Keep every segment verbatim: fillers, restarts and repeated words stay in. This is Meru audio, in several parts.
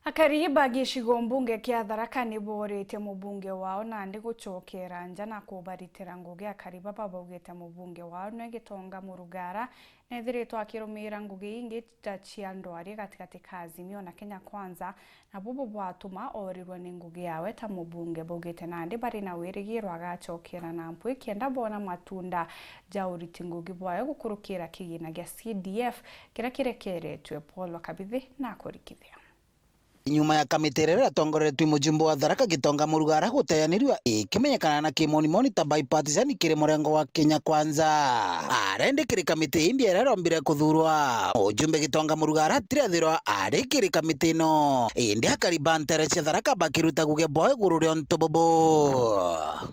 Akari ba gicigo mbunge kia Tharaka ni booritie mubunge wao nandi gucokera nja na kubaritira ngugi. Akari baba baugite mubunge wao nwe Gitonga Murugara nethiritwe akirumira ngugi ingi ta cia ndwari gatigati ka Azimio na Kenya Kwanza, na bubu bwatuma oorirwe ni ngugi yawe ta mubunge. Baugite nandi bari na wirigiro agacokera na mpwi kenda boona matunda ja uriti ngugi bwawe gukurukira kigina gia C D F kiria kirekeretue. Paul wa Kabithi na akurikithia. Nyuma ya kamiti iria iratongoreretue mujumbe wa Tharaka Gitonga Murugara guteanirua ikimenyekana na kimonimoni ta bipartisan kiri murengo wa Kenya Kwanza, arendi kiri kamiti imbi iria irombire kuthurwa. Mujumbe Gitonga Murugara atirathirwa ari kiri kamiti ino, indi akari ba ntere cia Tharaka bakiruta guge bwao iguru ria untu bubu.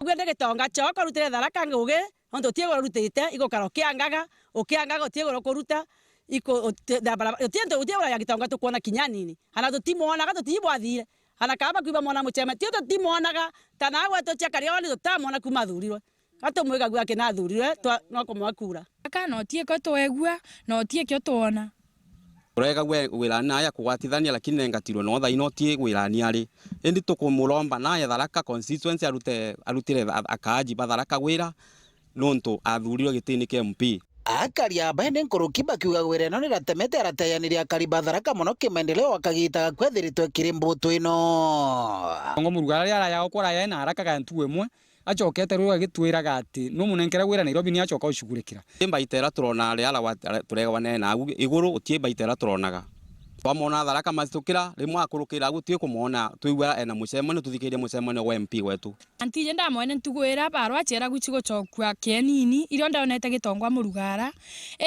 Uguo ndi Gitonga, coka urutire Tharaka ngugi, nontu uti iguru urutite, igukara ukiangaga, ukiangaga uti iguru kuruta, iku-, uti-, na barabara, uti antu, uti iguru ya Gitonga tukwona kinya nini. Ana tutimwonaga, tutibwathire. Ana kaba kwiba mwana mucheme, tio tutimwonaga, kana agwe tuchia kari oni tutamwona kuma athurirwe. Ka tumwigagua akina athurirwe, twa-, no kumwa kura. Aka no tieko twegua, no tiekio twona. Turegagua wirani naye akugwatithania, lakini nengatirwe no thaino ti wirani ari. Indi tukumuromba naye Tharaka constituency arute, arutire a-, akaaji ba Tharaka wira, nontu athurirwe gitini kia M P. Akari aba indi nkuruki bakiuga wira ino niratemete arateyaniria akari ba Tharaka mono kimaendeleo akagita gakwa ethiritwe kiri mbutu ino. Ngo Murugara riria araya okwa araya ena haraka ga ntugu imwe, acokete riu agitwiraga ati numunenkere wira Nairobi ni acoka ushughulikira. Imbaita iria turona riria wa-, turegawa nae na au iguru, uti imbaita iria turonaga. Twamwona Tharaka macitukira, rimwe akurukira au twi kumwona, twigua ena mucemanio, tuthikirie mucemanio wa M P wetu. Antije ndamwene ntugu iria barwa aciaragwa cigucokua kienini, irio ndonete Gitongwa Murugara,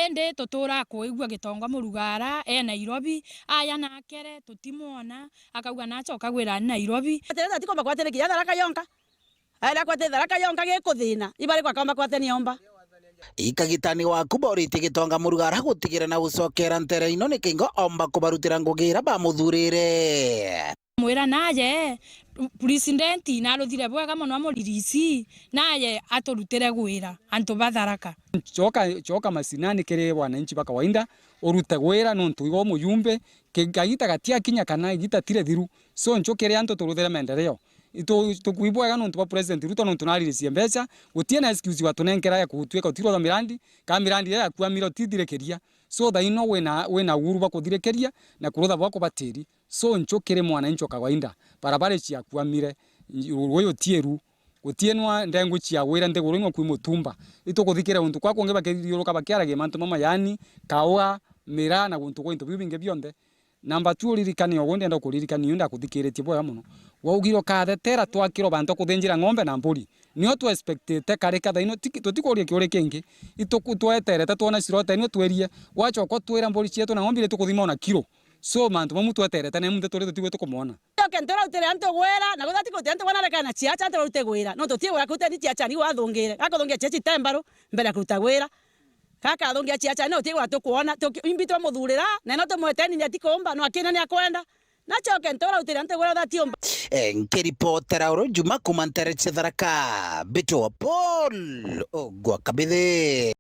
indi tutura kuigua Gitongwa Murugara e Nairobi, aya na akere tutimwona, akauga nacoka gwira ni Nairobi. Atireta tikomba kwatene kinya Tharaka yonka. Aria kwate Tharaka yonka gikuthina, ibari kwakamba kwatene omba. Ikagitani waku boritie Gitonga Murugara gutigira na gucokera ntere ino nikingo omba kubarutira ngugi iria bamuthurire. Mwira naye, president naruthire bwega mono amuririsi, naye aturutire gwira antu ba Tharaka. Coka, coka macinani kiri wananchi ba kawaida, urute gwira nontu igo mujumbe, ki-, kagita gatiakinya kana igita tire thiru. So, nchukiria antu turuthire maendeleo. Itu-, tukwibwega nontu bwa President Ruto nontu nariricie mbeca, gutie na excuse watunenkera ya gutwika utirotha mirandi, ka mirandi iria yakwamire utithirikiria. So, thaino wina, wina uhuru bwa kuthirikiria na kurutha bwa kubatiri. So, nchu kiri mwananchi wa kawaida, barabara iciakwamire, nji-, rui utieru, gutienwa ndengu ciagwire nthiguru ino kwi mutumba. Itukuthikira untu kwa kungi bakithiuruka bakiaragia mantu mama, yaani, kaua, miraa na guntu gwa into biu bingi bionthe. Number two, uririkane, ogu ndienda kuririkania, yu ndakuthikiritie bwega mono. Waugire ukathetera twakirwa bantu kuthinjira ng'ombe na mburi. Nio tu expectite kari ka thaino, tiki-, tutikuria kiuri kingi. Ituku-, tweterete twona cirota ino twerie, wachoka utwira mburi cietu na ng'ombe iria tukuthima ona kiro. So, mantu mamu tweterete na munthe turi tutigwe tukumwona. Njoke nturautire antu gwira, na guthati kurutira antu gwana reka na ciacha, nturute gwira. No tutigura kurute ni ciacha, ni gwathungire. Gakuthungia ciacha itembaru, mbere ya kuruta gwira. Gakathungia ciacha, no tutigura tukwona. Tuki-, imbi twamuthurira, na no tumwete ni atikumba, no akina ni akwenda. Nachoke nturautire antu gwira uthati umba. Eh, nkiripotera uru Juma kuma ntere cia Tharaka, Mbitwa Paul Ogwa Kabithi.